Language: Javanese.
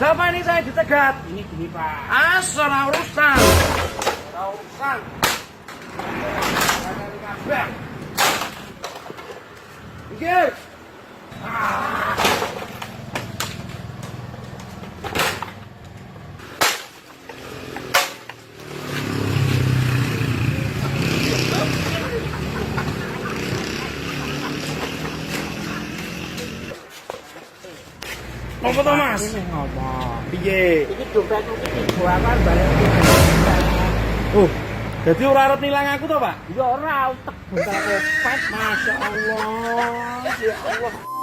Ada apa ini saya dicegat? Ini gini, Pak. Ah, ora urusan. Ora urusan. Ora kabeh. Minggir. Ah. Apa to, Mas? Ini ngomong. Piye? Iki dompetmu iki dibuangan balik. Oh, jadi ora arep nilang aku to, Pak? Ya ora utek buntal kopet. Masya Allah, ya Allah.